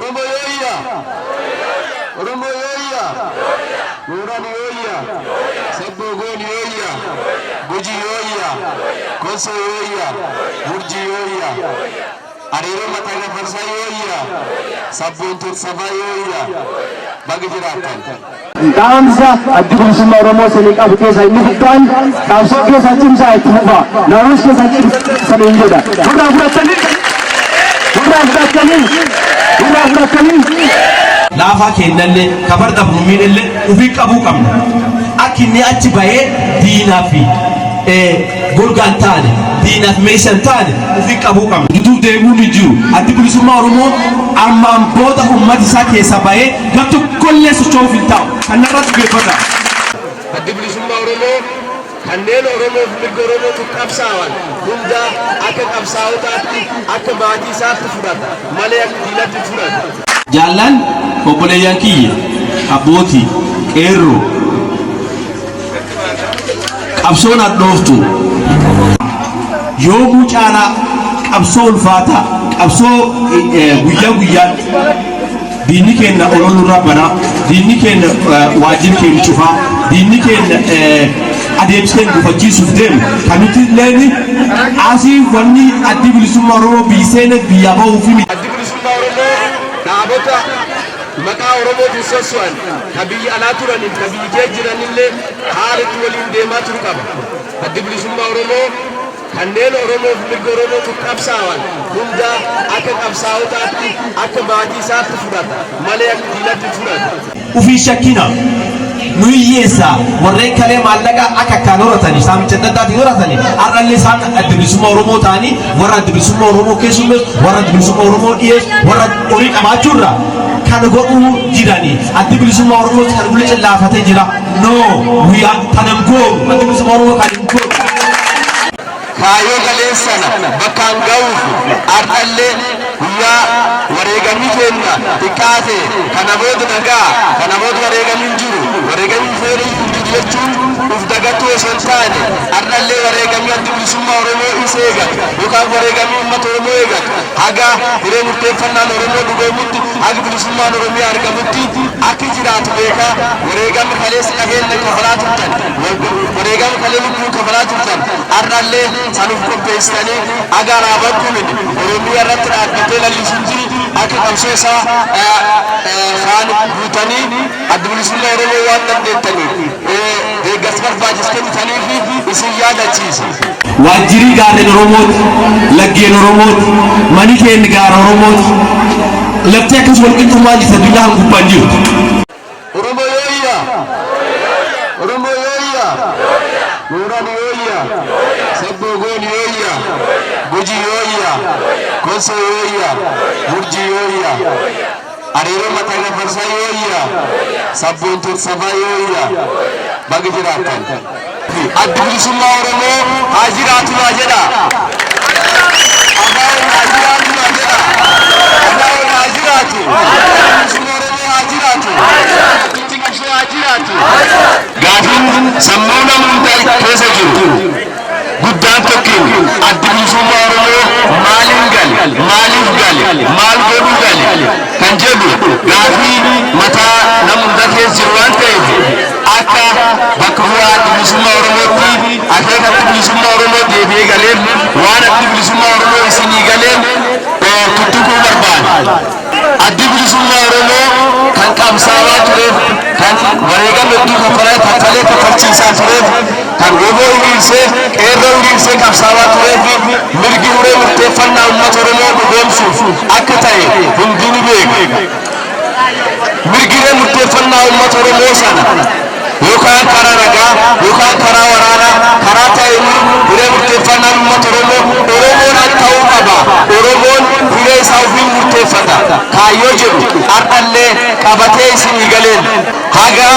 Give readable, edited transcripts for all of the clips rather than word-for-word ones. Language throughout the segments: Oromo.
Oromoo yooyyaa! Oromoo yooyyaa! Booran yooyyaa! Sabboo goon yooyyaa! Guji yooyyaa! Konsoo yooyyaa! Burjii yooyyaa! Hariiroo mataa gafarsaa yooyyaa! Sabboontoota sabaa yooyyaa! Baga jiraattan. Dhaamsa Addi Bilisummaa Oromoo isinii qabu keessaa inni guddaan qabsoo keessaa cimsaa itti fufaa. Naamus keessaa cimsaa hin jedha. Nurraa fudhattanii! Nurraa fudhattanii! Nurraa fudhattanii! Laafaa kennallee kabar dabrumiinillee ufii qabuu qabna. Akka inni achi bahee diinaa fi golgaan taane, diinaaf meeshaan taane ufii qabuu qabna. Gidduu deemuun hin jiru. Addi Bilisummaa Oromoo ammaan booda uummata isaa keessa bahee gar tokkollee socho'uuf hin taa'u. Kanarratti geeffata. Addi Bilisummaa Oromoo kanneen Oromoof mirga Oromootiif qabsaa'an hunda akka qabsaa'otaatti, akka maatii isaatti fudhata malee akka diinatti hin fudhatu. Jaallan obboleeyyan kiyya, abbootii, qeerroo, qabsoon hadhooftu yoomuu caalaa qabsoo ulfaataa, qabsoo guyyaa guyyaatti diinni keenya ololurraa banaa, diinni keenya waajjira keenya cufaa, diinni keenya adeemsa keenya gufachiisuuf deemu kan nuti illeen asii wanni Addi Bilisummaa Oromoo biyyi seene biyya bahuufi miti. Addi Bilisummaa Oromoo dhaabota maqaa Oromootiin sosso'an ka biyya alaa turaniif ka biyyi kee jiranillee haala itti waliin deemaa turu qaba. Addi Bilisummaa Oromoo kanneen Oromoof mirga Oromootiif qabsaa'an hunda akka qabsaa'otaatti, akka maatii isaatti fudhata malee akka diinatti hin fudhatu. Ufii shakkina nu hiyyeessaa warreen kalee maallaqa akka akkaan horatanii saamicha adda addaatiin horatanii har'allee isaan Adda Bilisummaa Oromoo ta'anii warra Adda Bilisummaa Oromoo keessummeessu, warra Adda Bilisummaa Oromoo dhiyeessu, warra horii qabaachuurra kan godhuu jiranii. Addi Bilisummaa Oromoo kan ulee cillaafatee jira. No, we are kanan goonu. Addi Bilisummaa Oromoo kan hin goonu. Kaayyoo galeen sana bakkaan ga'uuf har'allee guyyaa wareegamni keenya xiqqaate kana booda nagaa, kana booda wareegamni hin jiru, wareegamni feene hin jiru jechuun uf dagatuu osoo hin taane, har'allee wareegamni Addi Bilisummaa Oromoo isa eegatu yookaan wareegamni uummata Oromoo eegatu haga hiree murteeffannaan Oromoo dhugoomutti, haga bilisummaan Oromiyaa argamutti akka jiraatu beekaa, wareegamni kaleessa qabeenya kafalaa turtan, wareegama kalee lubbuu kafalaa turtan, har'allee sanuuf qopheessitanii haga alaabaan kun Oromiyaa irratti dhaabbatee lallisutti akka qabsoo isaa faana guutanii Adda Bilisummaa Oromoo waan dandeettaniif deeggarsa barbaachisu kennitaniif isin yaadachiisa. Waajjirii gaarreen Oromooti, laggeen Oromooti, mani keenya gaara Oromooti. Lafti akkas wal qixxummaa jirti addunyaa kan gubbaan jirtu. Oromoo yooyyaa! Oromoo yooyyaa! Booran yooyyaa! Sabboo goon yooyyaa! Guji yooyyaa! Konsoo yooyyaa! Burjii yooyyaa! Hariiroo mataa gafarsaa yooyyaa! Sabboontoota sabaa yooyyaa! Baga jiraattan. Addi Bilisummaa Oromoo haa jiraatu naa jedha. ABO'n haa jiraatu naa jedha. ABO'n haa jiraatu. Addi Bilisummaa Oromoo haa jiraatu. Itti qabsoo haa jiraatu. Gaafiin sammuu nama hundaa keessa jiru guddaan tokkiin Addi Bilisummaa Oromoo maaliin gale, maaliif gale, maal godhuu gale kan jedhu gaafii mataa nama hundaa keessa jiru waan ta'eef, akka bakka bu'aa Addi Bilisummaa Oromootti akeeka Addi Bilisummaa Oromoo deebi'ee galeen, waan Addi Bilisummaa Oromoo isinii galeen tuttuquu barbaada. Addi Bilisummaa Oromoo kan qabsaawaa tureef, kan wareegama hedduu kaffalee kaffalee kaffalchiisaa tureef, kan WBO hiriirsee, qeerroo hiriirsee qabsaawaa tureef mirgi hiree murteeffannaa uummata Oromoo dhugoomsuuf akka ta'e hundi ni beeka. Mirgi hiree murteeffannaa uummata Oromoo sana yookaan karaa nagaa yookaan karaa waraanaa, karaa ta'een hiree murteeffannaan uummata Oromoo Oromoon akka ta'uu qaba. Oromoon hiree isaa ofiin murteeffata. Kaayyoo jedhu har'allee qabatee isinii galeen, haga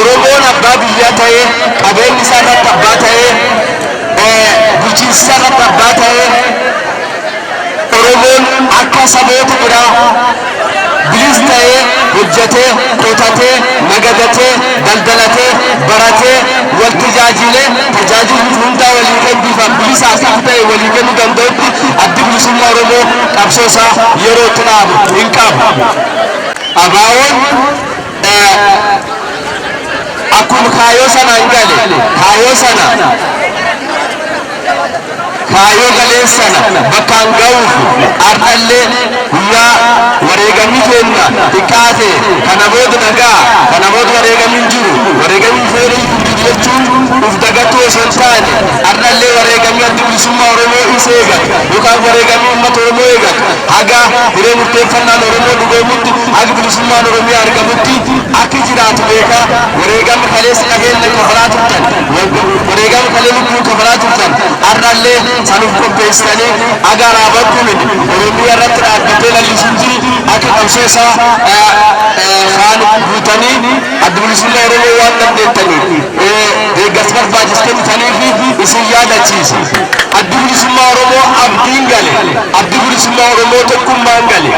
Oromoon abbaa biyyaa ta'ee, qabeenyi isaa irratti abbaa ta'ee, bulchiinsi isaa irratti abbaa ta'ee, Oromoon akka saboota biraa bilis ta'ee hojjetee, qotatee, nagadatee, daldalatee, baratee, wal tajaajilee, tajaajilli hundaa walii kennuufaan bilisa akka ta'e walii kennuu danda'utti Addi Bilisummaa Oromoo qabsoo isaa yeroo itti dhaabu hin qabu. ABO'n akkuma kaayyoo sanaan gale, kaayyoo sana, kaayyoo galeen sana bakkaan ga'uuf har'allee guyyaa wareegamni keenya xiqqaate, kana booda nagaa, kana booda wareegamni hin jiru, wareegamni feeree hin jiru jechuun uf dagattuu osoo hin taane, har'allee wareegamni Adda Bilisummaa Oromoo isa eegatu yookaan wareegamni uummata Oromoo eegatu haga hiree murteeffannaan Oromoo dhugoomutti, haga bilisummaan Oromiyaa argamutti akka jiraatu beekaa. Wareegamni kaleessa qabeenya kafalaa turtan, wareegama kalee lubbuu kafalaa turtan, har'allee sanuuf qopheessitanii haga alaabaan kun Oromiyaa irratti dhaabbatee lallisutti akka qabsoo isaa kaan guutanii Adda Bilisummaa Oromoo waan dandeettaniif deeggarsa barbaachisu kennitaniif isin yaadachiisa. Addi Bilisummaa Oromoo abdiin gale, Addi Bilisummaa Oromoo tokkummaan gale.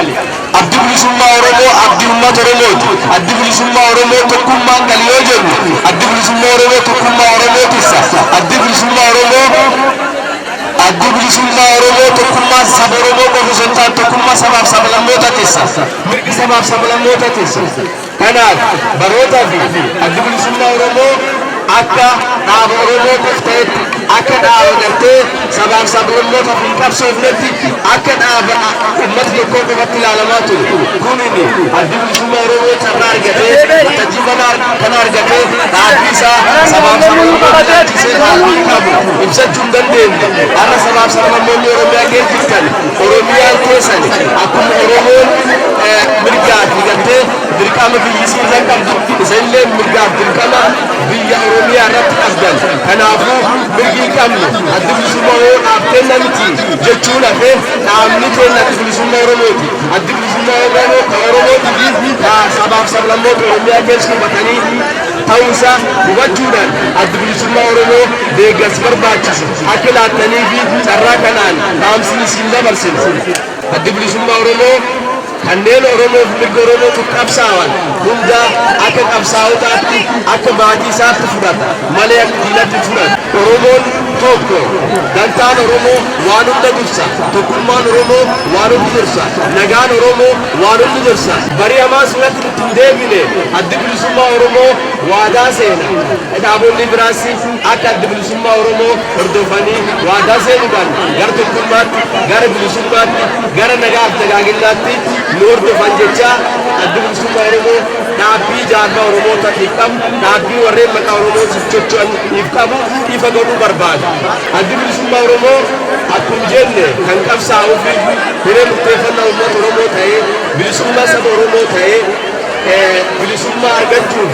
Addi Bilisummaa Oromoo abdii uummata Oromooti. Addi Bilisummaa Oromoo tokkummaan gale yoo jennu, Addi Bilisummaa Oromoo tokkummaa Oromoo tiksa. Addi Bilisummaa Oromoo tokkummaa saba Oromoo qofa osoo hin taane tokkummaa sabaaf sablammoota tiksa. Mirgi sabaaf sablammoota tiksa. Kanaaf barootaa fi Addi Bilisummaa Oromoo akka dhaaba Oromoo qofa ta'etti, akka dhaaba gartee sabaaf sablammootaaf hin qabsoofnetti, akka dhaaba uummata tokkoo qofatti ilaalamaa ture. Kunini Addi Bilisummaa Oromoo carraa argatee, waltajjii kana argatee, dhaabbii isaa sabaaf sablammoota ilaalchisee dhaabbii qabu ibsachuu hin dandeenye. Har'a sabaaf sablammoonni Oromiyaa keessa jirtan, Oromiyaan keessan akkuma Oromoon mirgaa fi gartee dirqama biyyi isii irra qabdu, isinillee mirgaaf dirqama biyya Oromiyaa irratti qabdan. Kanaafuu mirgi hin qabnu Addi Bilisummaa Oromoo dhaab kenna miti jechuun hafee, dhaabni keenya Addi Bilisummaa Oromooti. Addi Bilisummaa Oromoo ka Oromootii fi ka sabaaf sablammoota Oromiyaa keessa qubatanii ta'uusaa hubachuudhaan Addi Bilisummaa Oromoo deeggarsa barbaachisu akka laattanii fi carraa kanaan dhaamsi isin dabarsinu. Addi Bilisummaa Oromoo kanneen Oromoof mirga Oromootiif qabsaa'an hunda akka qabsaa'otaatti, akka maatii isaatti fudhata malee akka diinatti fudhata. Oromoon tokko, dantaan Oromoo waan hunda dursa, tokkummaan Oromoo waan hunda dursa, nagaan Oromoo waan hunda dursa. Barii hamaa sunatti nutti hin deebine Addi Bilisummaa Oromoo waadaa seena. Dhaabonni biraas akka Addi Bilisummaa Oromoo hordofanii waadaa seenuudhaan gara tokkummaatti, gara bilisummaatti, gara nagaaf dagaaginaatti nu hordofan jecha, Addi Bilisummaa Oromoo dhaabbii jaarmaa Oromootaatiif qabu, dhaabbii warreen maqaa Oromootiif socho'aniif qabu ifa godhuu barbaada. Addi Bilisummaa Oromoo akkuma jenne kan qabsaa'uu fi hiree murteeffannaa uummata Oromoo ta'ee, bilisummaa saba Oromoo ta'ee, bilisummaa argachuuf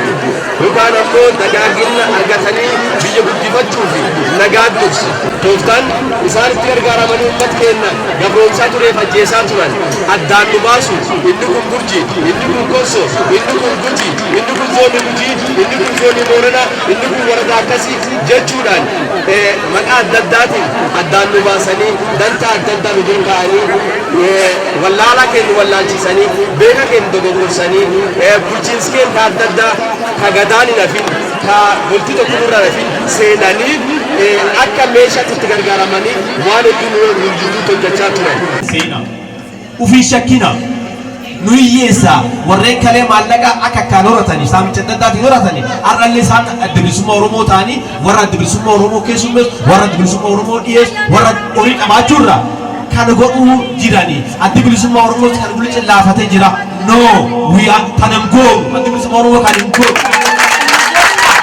yookaan ammoo dagaagina argatanii biyya guddifachuuf nagaa dursa. Tooftaan isaan itti gargaaramanii uummata keenya gabroomsaa tureef ajjeesaa turan addaan nu baasu: inni kun Burji, inni kun Konso, inni kun Guji, inni kun zoonii Gujii, inni kun zoonii Booranaa, inni kun waradaa akkasii jechuudhaan maqaa adda addaatiin addaan nu baasanii, dantaa adda addaa nu dur kaa'anii, wallaalaa keenya wallaalchisanii, beeka keenya dogogorsanii, bulchiinsi keenya ka adda addaa ka gadaan hin hafin, ka bultii tokko nurra hin hafin seenanii, akka meeshaatti itti gargaaramanii waan hedduu nu jidduutti hojjechaa turan. Seenaa ufii shakkina nu hiyyeessa warreen kalee maallaqa akka akkaan horatanii saamicha adda addaatiin horatanii, har'allee isaan Adda Bilisummaa Oromoo ta'anii warra Adda Bilisummaa Oromoo keessummeessu, warra Adda Bilisummaa Oromoo dhiyeessu, warra horii qabaachuurra kan godhuu jiranii. Addi Bilisummaa Oromoos kan gulli cillaafatee jira. No, we are kanan goonu. Addi Bilisummaa Oromoo kan hin goonu.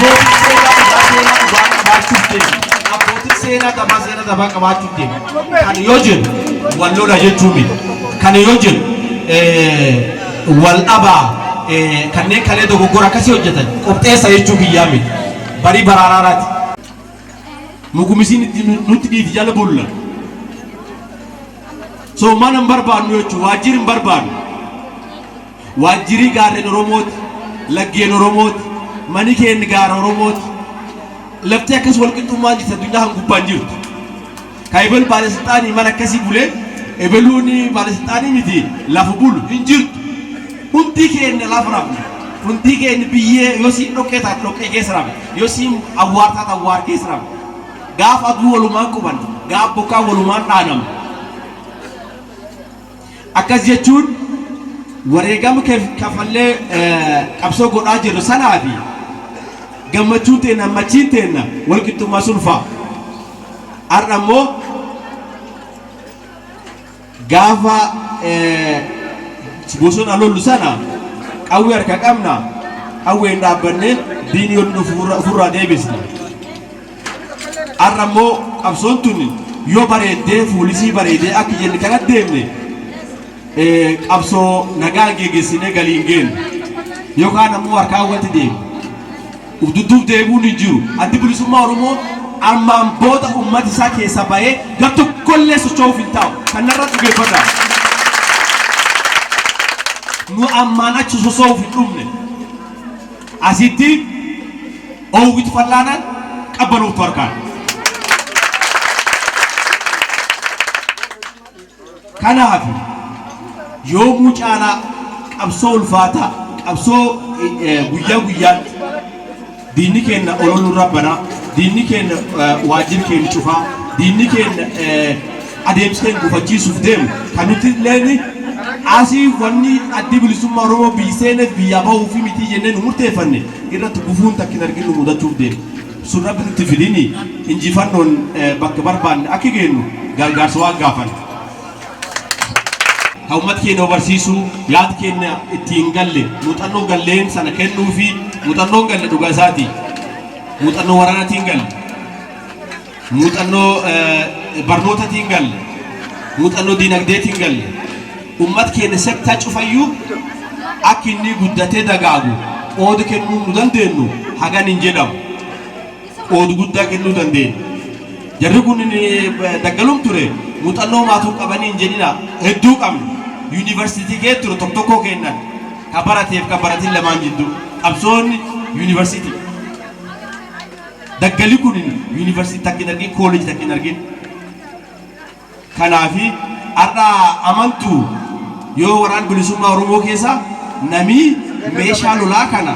Abbootiin seenaa dhugaa seenaa dhugaa qabaachuuf deemu. Abbootiin seenaa dabaa seenaa dabaa qabaachuuf deemu. Kan yoo jennu wal lola jechuu miti. Kan yoo jennu wal dhabaa, kanneen kalee dogoggora akkasii hojjetan qopheessa jechuu kiyyaa miti. Barii baraaraaraati. Mugumisiin nutti dhiiti jala bulla. So mana hin barbaannu jechuun waajjirri hin barbaannu. Waajjirii gaarreen Oromooti, laggeen Oromooti, mani keenya gaara Oromooti. Lafti akkas wal qixxummaan jirti addunyaa kan gubbaan jirtu. Ka ebel baalesilxaanii mana akkasii bulee, ebeluun baalesilxaanii miti lafa bulu hin jirtu. Hundi keenya lafa rafna. Hundi keenya biyyee yoo siin dhoqqee taate dhoqqee keessa rafna. Yoo siin awwaar taate awwaar keessa rafna. Gaafa aduu walumaan qubanna. Gaafa bokkaa walumaan dhaanamna. Akkas jechuun Wareegama kafallee qabsoo godhaa jirru sanaa fi gammachuun teenna, machiin teenna walqixxummaa sun fa'a. Har'a immoo gaafa bosona lollu sana qawwee harka qabna, qawween dhaabbannee diinii yoo dhufu ofirraa deebisna. Har'a immoo qabsoon tun yoo bareeddee, fuulisii bareedee akka jenne kana deemne, qabsoo nagaan geggeessinee galii hin geenyu yookaan ammoo harkaan wanti deemu. Uf dudduub deebi'uun hin jiru. Addi Bilisummaa Oromoo armaan booda uummata isaa keessa bahee gar tokkollee socho'uuf hin taa'u. Kanarra dhugeeffadha. Nu ammaan achi soso'uuf hin dhumne. Asitti oowwitu fallaanaan, qabbanuuftu harkaan. Kanaaf yoomuu caalaa qabsoo ulfaataa, qabsoo guyyaa guyyaatti diinni keenya ololuu rabbanaa, diinni keenya waajjira keenya cufaa, diinni keenya adeemsa keenya gufachiisuuf deemu kan nuti illeen asii wanni Addi Bilisummaa Oromoo biyyi seeneef biyyaa bahuu fi mitii jennee nu murteeffanne irratti gufuun takka hin arginu mudachuuf deema. Sun Rabbi nutti fidini, injifannoon bakka barbaanne akka geenyu gargaarsa waan gaafanne. Kan uummata keenya barsiisuu, yaada keenya ittiin galle, muuxannoo galleen sana kennuu fi muuxannoon galle dhugaa isaati. Muuxannoo waraanaatiin galle. Muuxannoo barnootaatiin galle. Muuxannoo dinagdeetiin galle. Uummata keenya sector cufayyuu akka inni guddatee dagaagu qooda kennuu nu dandeenyu hagan hin jedhamu. Qooda guddaa kennuu dandeenya. Jarri kun daggaluun ture muuxannoo maatuu qabanii hin jedhina, hedduu qabna. Yuunivarsiitii kee ture tokko tokko kennan, ka barateef ka baratin lamaan jidduu qabsoonni yuunivarsiitii. Daggali kun yuunivarsiitii takka hin argin, kooleejii takka hin argin. Kanaafi har'a amantuu yoo Waraan Bilisummaa Oromoo keessa namii meeshaa lolaa kana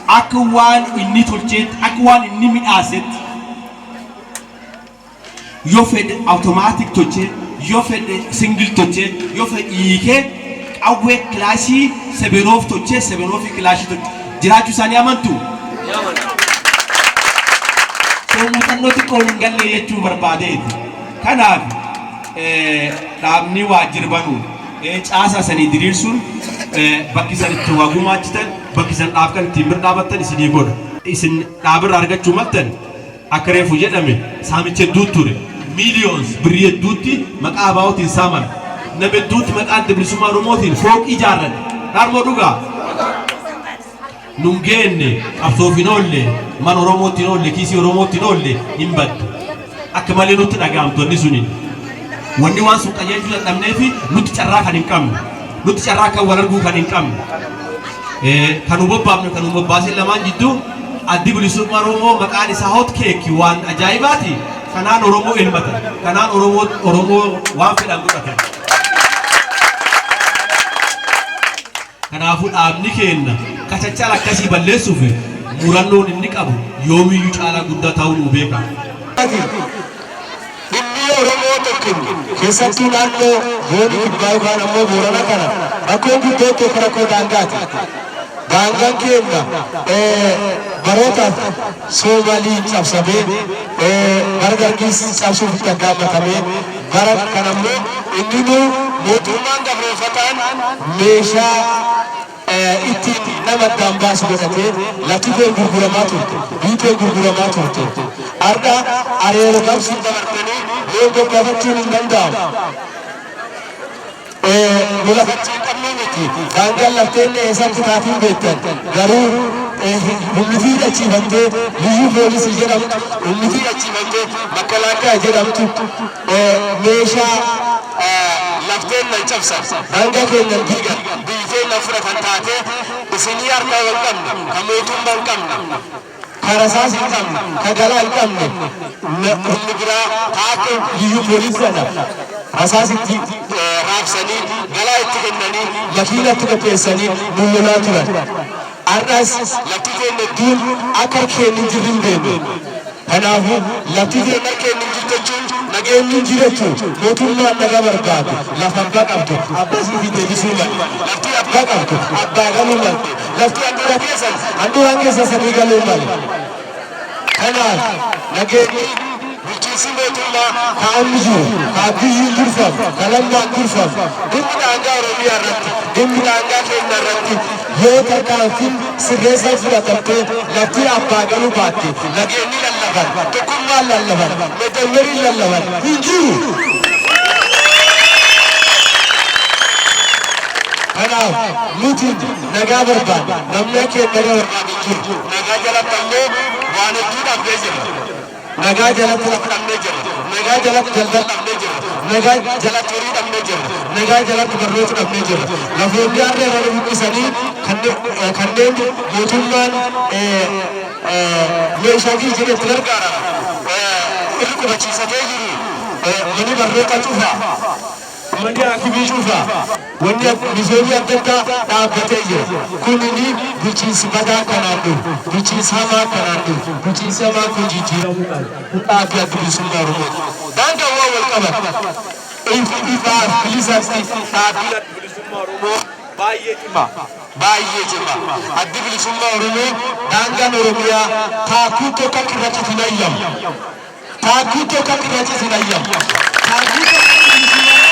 akka waan inni tolcheetti, akka waan inni midhaasetti, yoo fedhe automatic tolchee, yoo fedhe single tolchee, yoo fedhe hiikee qawwee kilaashii sebenoof tolchee, sebenoofi kilaashii tolchee jiraachuu isaanii amantu. So muuxannoo xiqqoon hin galle jechuu barbaadeeti. Kanaaf dhaabni waajjira banuun, caasaa sanii diriirsuun, bakki isan itti waa gumaachitan, bakki isan dhaabkan ittiin bira dhaabattan isinii godha. Isin dhaabirraa argachuu maltan, akka reefu jedhame, saamicha hedduutu ture. Millions birrii hedduutti maqaa ABO'tiin saamame. Nama hedduutti maqaa Adda Bilisummaa Oromootiin fooqii ijaarrate. Dhaarmoo dhugaa? Nun geenne, qabsoof hin oolle, mana Oromootti hin oolle, kiisii Oromootti hin oolle, hin baddu. Akka malee nutti dhaga'amtu wanni suni. Wanni waan sun qajeelchuu dadhabneefi nutti carraa kan hin qabne. Nutti carraa kan wal arguu kan hin qabne. Kan nu bobbaafne, kan nu bobbaasin lamaan jidduu Addi Bilisummaa Oromoo maqaan isaa hot cake, waan ajaa'ibaati. Kanaan Oromoo elmatan. Kanaan Oromoo waan fedhan godhatan. Kanaafuu dhaabni keenya kachachaala akkasii balleessuuf murannoon inni qabu yoomiyyuu caalaa guddaa ta'uu nu beeka. Dhimmi Oromoo tokko keessattuu naannoo zoonii kibbaa yookaan ammoo Boorana kana rakkoon guddoo tokko rakkoo daangaati. Daangaan keenya barootaaf Soomaliin cabsamee, bara Dargiis cabsuuf itti aggaammatamee, bara kan ammoo inni mootummaan gabroonfataan meeshaa ittiin nama addaan baasu godhatee lafti kee gurguramaa turte, biyyi kee gurguramaa turte. Har'a areero qabsiin dabartanii loon bobbaafachuun hin danda'amu. Nu lafatti hin qabnu miti. Daangaan lafteen eessatti taatiin beektan. Garuu humni hidhachiifamtee liyyuu poolisii jedhamtu, humni hidhachiifamtee makkalaakkaa jedhamtu meeshaa lafteen nan cabsan, daangaa keenyan diigan, biyyi keenyan fudhatan taatee isinii harkaa hin qabne, kan mootummaa hin qabne, ka rasaas hin qabne, ka galaa hin qabne, humni biraa ka akka liyyuu poolisii sana rasaas itti raabsanii, galaa itti kennanii, makiinatti qopheessanii nu lolaa turan. Har'as lafti keenya hedduun akka harka keenya hin jirre hin beeknu. Kanaafuu lafti keenya harka keenya hin jirtu jechuun nageenyi hin jiru jechuudha. Mootummaan nagaa barbaadu lafa abbaa qabdu abbaa isiitii deebisuu mala. Lafti abbaa qabdu abbaa galuu malte. Lafti handhuura keessan handhuuraan keessa sanii galuu male. Kanaaf nageenyi bulchiinsi mootummaa ka amma jiru, ka Abiyyiin durfamu, ka Lammaan durfamu, dhimmi daangaa Oromiyaa irratti, dhimmi daangaa keenya irratti yoo tarkaanfiin sirreessaa fudhatamtee lafti abbaa galuu baatte, nageenyi lallaban, tokkummaan lallaban, medammeriin lallaban hin jiru. Kanaaf nuti nagaa barbaanna. Namni akka keenya nagaa barbaadu hin jiru. Nagaa jalatti ammoo waan hedduu dhabnee jirra. Nagaa jalatti lafa dhabnee jirra. Nagaa jalatti daldala dhabnee jirra. Nagaa jalatti horii dhabnee jirra. Nagaa jalatti barnoota dhabnee jirra. Lafoonni har'a irra nu buqqisanii kanneen mootummaan meeshaa fi jedhee itti gargaaramu irri qubachiisatee jiru manni barnoota cufa. Manni haakimii cufa. Wanni misoomni adda addaa dhaabbatee jira. Kunini bulchiinsi badaa kanaan dhufu. Bulchiinsi hamaa kanaan dhufu. Bulchiinsi hamaan kun jijjiiramuu qaba. Kun dhaabbii Adda Bilisummaa Oromooti. Daangaawwan wal qaban. Ifaaf bilisatti dhaabbiin Adda Bilisummaa Oromoo baay'ee cima. Baay'ee cima. Addi Bilisummaa Oromoo daangaan Oromiyaa taakkuu tokko akka irra citu hin hayyamu. Taakkuu tokko akka irra citu hin hayyamu. Taakkuu tokko Addi Bilisummaa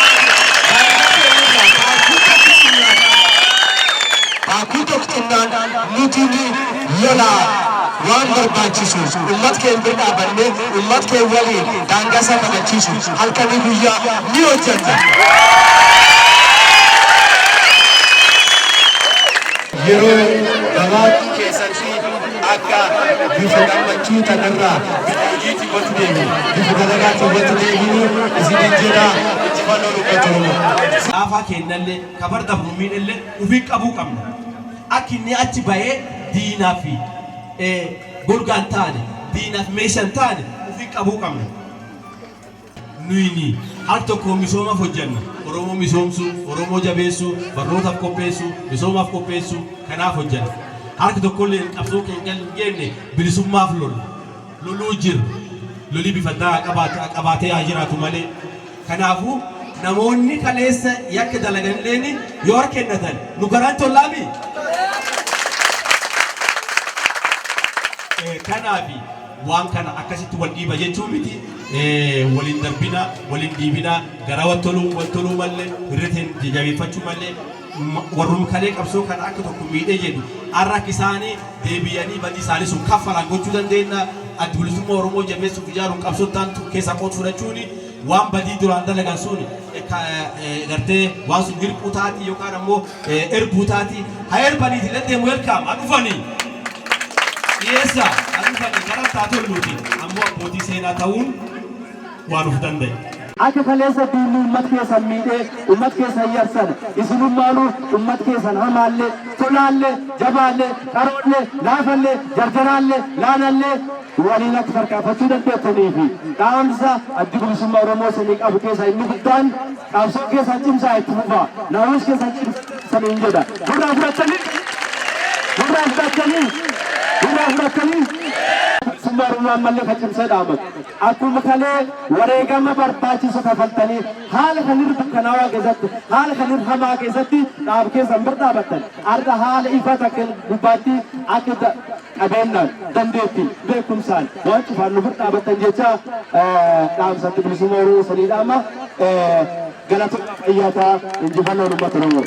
daangaa keenya irraa taakkuu tokko cinnaan taakkuu tokko cinnaan nuti ni lolaa waan barbaachisu ummat keenya bira dhaabannee ummat keenya waliin daangaa isaa kabachiisu halkanii guyyaa ni hojjenna. Yeroo gabaabduu keessatti akka bifa gammachuu tanarraa bifa hojiitiin walitti deebinu, bifa dalagaatiin walitti deebinu isiniin jedha. Injifannoon uummata Oromoo. Xaafaa keennallee ka bar dabru miidhellee ufin qabuu qabna. Akka inni achi bahee diinaaf golgaa hin taane, diinaaf meeshaa hin taane ufin qabuu qabna. Nuyini har tokko misoomaaf hojjanna. Oromoo misoomsuu, Oromoo jabeessuu, barnootaaf qopheessuu, misoomaaf qopheessuu kanaaf hojjanna. Harki tokkollee qabsoo keenya hin geenne bilisummaaf lolla. Loluu jirra. Lolii bifa addaa qabaatee haa jiraatu malee. Kanaafuu namoonni kaleessa yakka dalagan illeen yoo harka kennatan nu garaan tollaami. Kanaafi waan kana akkasitti wal dhiiba jechuu miti. Waliin darbina, waliin dhiibina, gara wal toluu wal toluu malee, hirriteen jabeeffachuu malee, warrum kalee qabsoo kana akka tokko miidhee jedhu har'a akka isaanii deebi'anii badii isaanii sun kaffalan gochuu dandeenya. Adda Bilisummaa Oromoo jabeessuuf ijaaruun qabsoo taantu keessaa qooda fudhachuuni waan badii duraan dalagan sun gartee waan sun hirphuu taati yookaan ammoo erbuu taati. Haa erbaniiti, let them welcome, haa dhufanii. Dhiyeessa, haa dhufanii gara taa tolluuti ammoo abbootii seenaa ta'uun waan of danda'e. Akka kaleessa diinni ummat keessan miidhee ummat keessan yarsan, isinummaanuu ummat keessan hamaallee, tolaallee, jabaallee, qaroollee, laafallee, jarjaraallee, laanallee waliin akka tarkaanfachuu dandeettanii fi dhaamsa Addi Bilisummaa Oromoo isinii qabu keessaa inni guddaan qabsoo keessan cimsaa itti fufaa. Naamus keessan cimsaniin jedha. Nurraa fudhattanii, nurraa fudhattanii, nurraa fudhattanii. Bilisummaa Oromoo ammallee kan cimsee dhaamatu. Akkuma kalee wareegama barbaachisu kafaltanii haala kan irra dukkanaawaa keessatti, haala kan irra hamaa keessatti dhaab keessan bira dhaabattan, har'a haala ifa takka gubbaatti akka qabeenyaan, dandeettiin, beekumsaan waan cufaan nu bira dhaabattan jecha dhaamsatti Bilisummaa Oromoo sanii dhaama. Galatoota, fayyaa ta'a. Injifannoon uummata Oromoo.